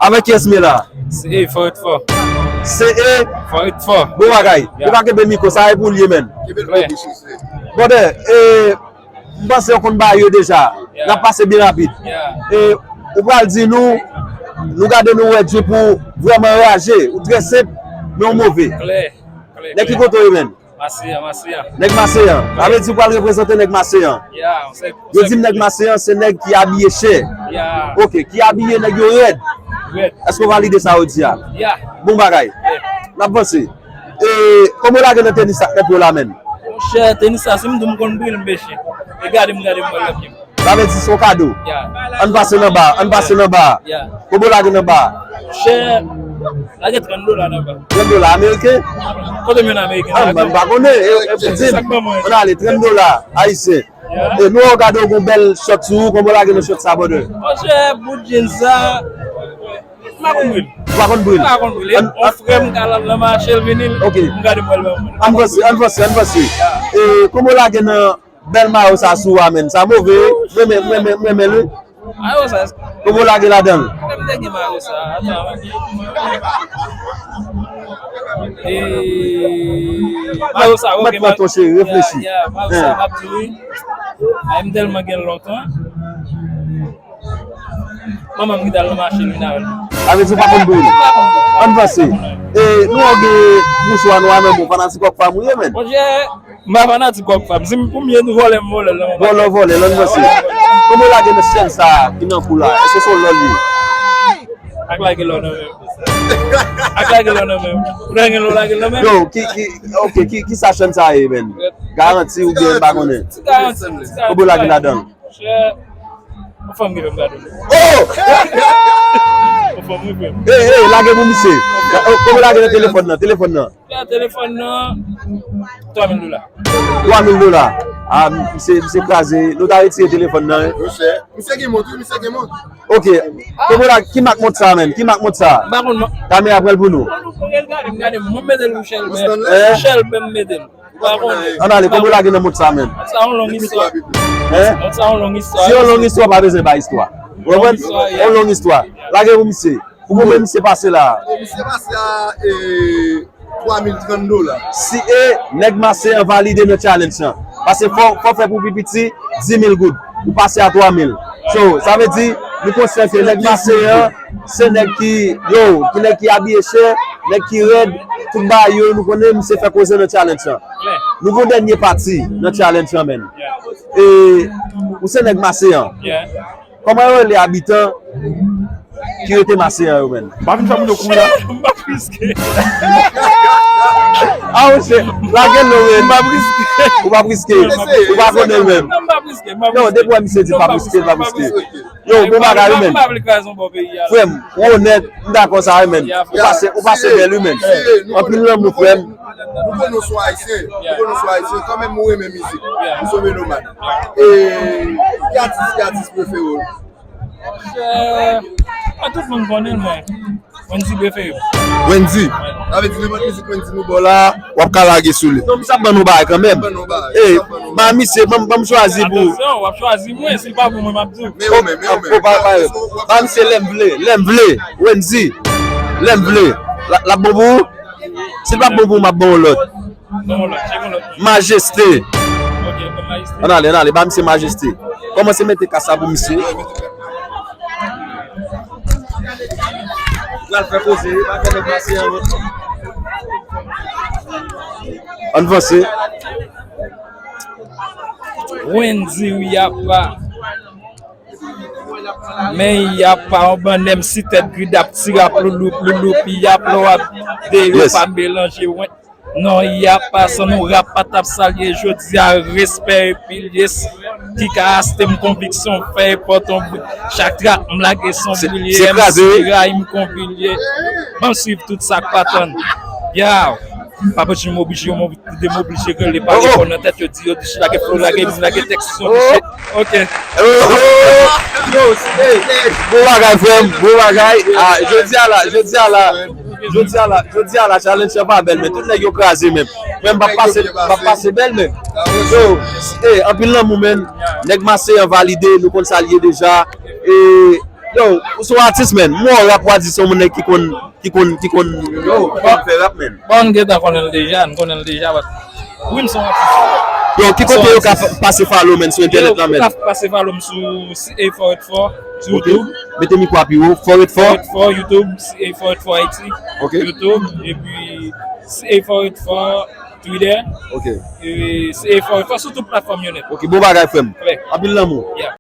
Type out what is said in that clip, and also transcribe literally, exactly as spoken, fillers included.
Avèk kiyès m ye la? Se e, fò ret fò. Se e? Fò ret fò. Bon bagay. Yeah. Ou ka kenbe mikwo, sa e pou l ye, menn. Kenbe l pou bouch ou, se. Brother, e, m panse w konn bagay yo deja. Yeah. N ap pase byen rapid. Yeah. E, ou pral di nou, nou gade nou wè drip ou vrèman raje, ou trè senp, men w move. Klè, klè, klè. Nèg ki kote w ye, menn? Maseyan, Maseyan. Nèg Maseyan. Sa vle di w pral reprezante nèg Maseyan. Yeah, se. Yo di m nèg Maseyan se nèg ki abiye chè. Yeah. Ok, ki abiye nèg yo rèd. Rèd. Èske w valide sa yo di a? Yeah. Bon bagay. Yeah. N ap vanse. E, kòman w lage nan tenis ak nèg yo la, menn? Monchè, tenis la, si m di w m konn bri l, m peche. E gade m, gade m, wè l nan pye m. Sa vle di se yon kado. Yeah. Ann pase nan ba, ann pase nan ba. Yeah. Kòman w lage nan ba? Chè, lage trant dola nan ba. Trant dola ameriken? Kote m jwenn ameriken? Ah, m pa konnen. E, e, di m. Ann ale, trant dola ayisyen. Yeah. E nou gade w gon bèl short sou ou, kòman w lage nan short sa, brother? Monchè, bout jeans sa, m pa konn bri l. Ou pa konn bri l? M pa konn bri l. An, an, yon frè m ka al nan mache, l vini, ok, m gade m wè l ban mwen. Ann vanse, ann vanse, ann vanse. Yeah. E kòman w lage nan bèl mayo sa sou a, menn? Sa move, wi. M renmen, m renmen, m renmen l, wi. Mayo sa, èske. Kòman w lage ladan l? Kòm te gen mayo sa, atan. E, mayo sa, ok, mèt pran ton cheri, reflechi. Ya, ya, mayo sa, m ap di wi. Ay, m tèlman gen l lontan. Manman m ki t al nan mache, l vin avè l. Sa vle di w pa konn bri l. Ann vanse. E, nou wè w gen mouchwa nwa nan men w, fanatik Rockfam ou ye, menn? Monchè, m pa fanatik Rockfam. Si m pou m ye vòlè, m vòlè l nan men w. Vòlè, vòlè l, ann vanse. Kòman w lage nan chèn sa a ki nan kou la? Èske se yon lò l ye? Ak lage lò nan men m. Ak lage lò nan men m. Ou ta gen lò lage lò nan men m? Yo, ki, ki, ok, ki, ki sa chèn sa a ye, menn? Garanti oubyen m pa konnen? Ti garanti, ti garanti. Kòman w lage ladan l? Monchè, yon fanm ki fè m gade w. Oh! Yon fanm, wi, frè m. Ey, ey, lage pou misye. Oh, kòman w lage nan telefòn nan? Telefòn nan. Frè, telefòn nan, twa mil dola. Twa mil dola. Ah, misye, misye kraze. Nou ta retire telefòn nan, wi. Monchè, misye gen mont, wi, misye gen mont. Ok. Kòman w lage, ki mak mont sa, menn? Ki mak mont sa? M pa konn, non. Kamera pran l pou nou. Gade m, gade m. Mwen mete l pou Chèlbè. Hein? Chèlbè m mete l. Ann ale, kòman w lage nan mont sa, menn? Sa yon long istwa. Hein? Sa yon long istwa. Si yon long istwa, pa bezwen bay istwa. Ou konprann? Yon long istwa. Lage pou misye. Pou konbyen misye pase la? Misye pase a, e, twa mil trant dola. Si e, nèg Maseyan valide nan challenge lan. Paske fò, fò fè pou pi piti, di mil goud. Ou pase a twa mil. So, sa vle di, nou konsyan ke nèg Maseyan, se nèg ki, yo, ki nèg ki abiye chè, nèg ki rèd, tout bagay yo, nou konnen misye fè koze nan challenge lan. Nou gon dènye pati nan challenge lan, menn. E, ou se nèg Maseyan. Kòman yo rele abitan ki rete Maseyan yo, menn? M pa vin fè moun yo kouri la. M p ap riske. Ah, monchè, lage l non, menn. M p ap riske. Ou p ap riske. Ou pa konnen l menm. Non, m p ap riske. Non, depi w wè misye di l p ap riske, l p ap riske. Yo, bon bagay, wi, menn. M p ap vle kraze yon bò peyi a. Frè m, ou onèt, m dakò sa, wi, menn. Ou pase, ou pase bèl, wi, menn. Anpil lanmou, frè m. Nou konnen w se yon Ayisyen. Nou konnen w se yon Ayisyen. Kanmenm, ou renmen mizik. Ou se yon melomàn. E, ki atis, ki atis prefere w? Monchè, mwen tout moun konnen l, men Wendy prefere m. Wendy? Sa vle di nenpòt mizik Wendy nou ba w la, w ap ka lage sou li. Non, misye ap ban nou bagay kanmenm. Ey, ba misye, ban m, ban m chwazi pou ou. Atansyon, w ap chwazi mwen, si l pa pou mwen, m ap di w. Men ou menm, men ou menm. Ba misye Lè m vle, Lè m vle, Wendy, Lè m vle. L ap bon pou ou? Si l pa bon pou ou, m ap ban w lòt. Majeste. Ann ale, ann ale, ba misye Majeste. Kòmanse mete kas la pou misye. Pral fè koze, pa fè nèg pase an. Ann vanse. Wendy, wi, apa. Men y ap pa yon bann M C tèt gri d ap tire ap louloup, louloup, y ap lè w ap deyò pa melanje wen. Non, y ap pa san nou rap pa t ap salye jodi a, respè epi lyes ki ka achte m konviksyon, fè enpòtan bri. Chak trak m lage s on brilye, M C rayi m konvilye. Ban m swiv tout sa k pa tann. Yow, pa bezwen m oblije, m oblije. Li demoblije, rele pa repon nan tèt yo, di yo di lage flow, lage bim, lage tèks, son oblije. Ok. Yo, bon bagay, frè m, bon bagay. Ah, jodi a la, jodi a la, jodi a la, jodi a la, challenge lan pa bèl, men tout nèg yo kraze, men frè m p ap pase, p ap pase bèl, men. Yo, eh, anpil lanmou, men. Nèg Maseyan valide, nou konn sa l ye deja. E Yo, ou se yon atis, man. Mwen, rap, w a di se yon moun ki konn, ki konn, ki konn, yo, ki konn fè rap, man. Bon, n gentan konnen l deja, n konnen l deja, but wi, m se yon atis. Yo, ki kote yo ka pase follow, man, sou entènèt la, man? Yo ka pase follow m sou C A four eight four sou Ok. YouTube. Mete mikwo a pi wo, four eight four. Four eight four YouTube, C A four eight four Haiti. Ok. YouTube, epi C A four eight four Twitter, Ok. e C A four eight four sou tout platfòm yo nèt. Ok, bon bagay, frè m. Klè. Anpil lanmou. Yeah.